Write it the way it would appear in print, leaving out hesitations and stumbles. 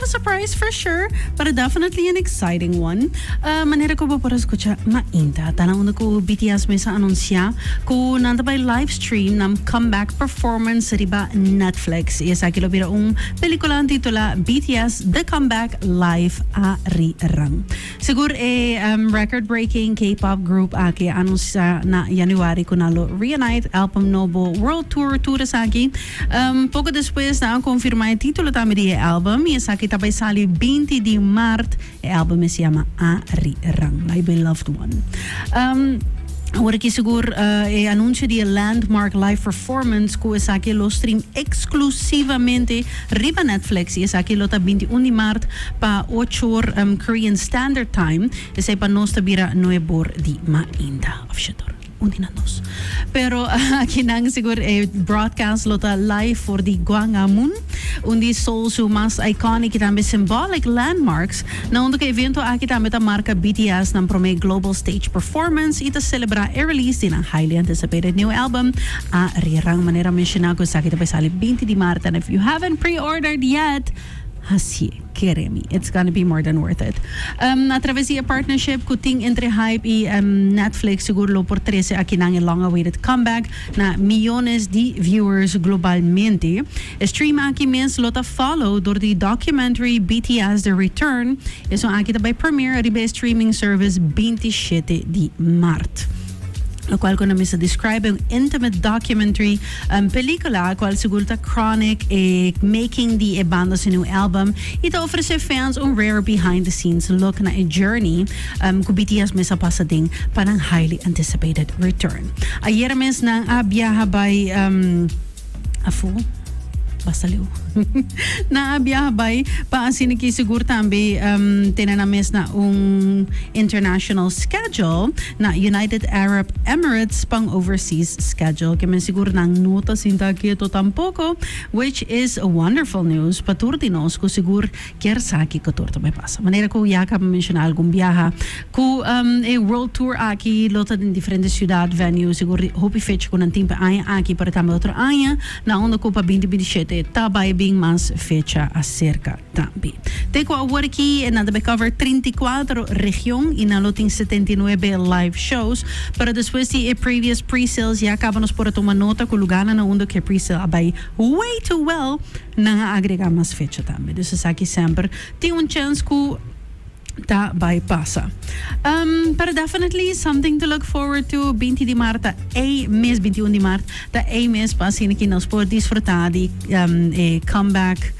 of a surprise for sure, but definitely an exciting one. Manera ku bo por a skucha mainta, ta na unda ku BTS mes a anunsiá ku nan ta bai live stream nan comeback performance riba Netflix. I esaki lo bira un pelikula titulá BTS The Comeback Live Arirang. Sigur e record breaking K-pop group aki a anunsiá na yanüari ku nan lo reunite album nobo World Tour tur esaki. Poko despues nan a konfirmá e título tambe di e album i esaki ta bai sali 20 di mart. E album e yama Arirang, My Beloved One. Awor aki sigur e anunsio di e landmark live performance ku esaki lo stream eksklusivamente riba Netflix i esaki lo ta 21 di mart pa 8 or Korean Standard Time. Esei pa nos ta bira 9 or di mainta òf 7 or. Un di nan dos. Pero aki nan sigur e broadcast lo ta live for di Gwanghwamun, un di Seoul su mas iconic i tambe symbolic landmarks. Na unda ku e evento aki tambe ta marka BTS nan promé global stage performance i ta selebrá e release di nan highly anticipated new album Arirang. Manera menshoná ku esaki ta bai sali 20 di mart, and if you haven't pre-ordered yet, hasié. Kere mi, it's gonna be more than worth it. Atraves di e partnership ku tin entre Hybe i Netflix, sigur lo por trese aki nan e long-awaited comeback na miónes di viewers globalmente. E stream aki mes lo ta follow dor di documentary BTS The Return. Esun aki ta bai premiere riba e streaming service 27 di mart. Lokual ku nan mester describe un intimate documentary pelíkula kual sigur ta chronic e making di e banda su new album i ta ofresé fans un rare behind the scenes look na e journey ku BTS mes a pasa den pa nan highly anticipated return. Ayera mes nan a biaha bai afó basta leu. Nan a biaha bai pa asina ku sigur tambe tene nan mes na un international schedule na United Arab Emirates pa un overseas schedule. Ke men sigur nan no ta sinta ketu tampoko, which is wonderful news pa tur di nos ku sigur kier sa kiko tur ta bai pasa. Manera ku ya kaba menshoná algun biaha ku e world tour aki lo ta den diferente siudat, venue, sigur hopi fecha ku nan tin pa aña aki, pero tambe otro aña na unda ku pa 2027 ta bai bin mas fecha aserka tambe. Te ku awor aki nan ta bai cover 34 region i nan lo tin 79 live shows, pero despues di e previous pre-sales ya kaba nos por a tuma nota ku lugánan na unda ku e pre-sale a bai way too well, nan a agregá mas fecha tambe. Dus esaki semper tin un chèns ku ta bai pasa. Pero definitely something to look forward to. 20 di mart ta e mes, 21 di mart ta e mes pa asina ku nos por disfrutá di e comeback.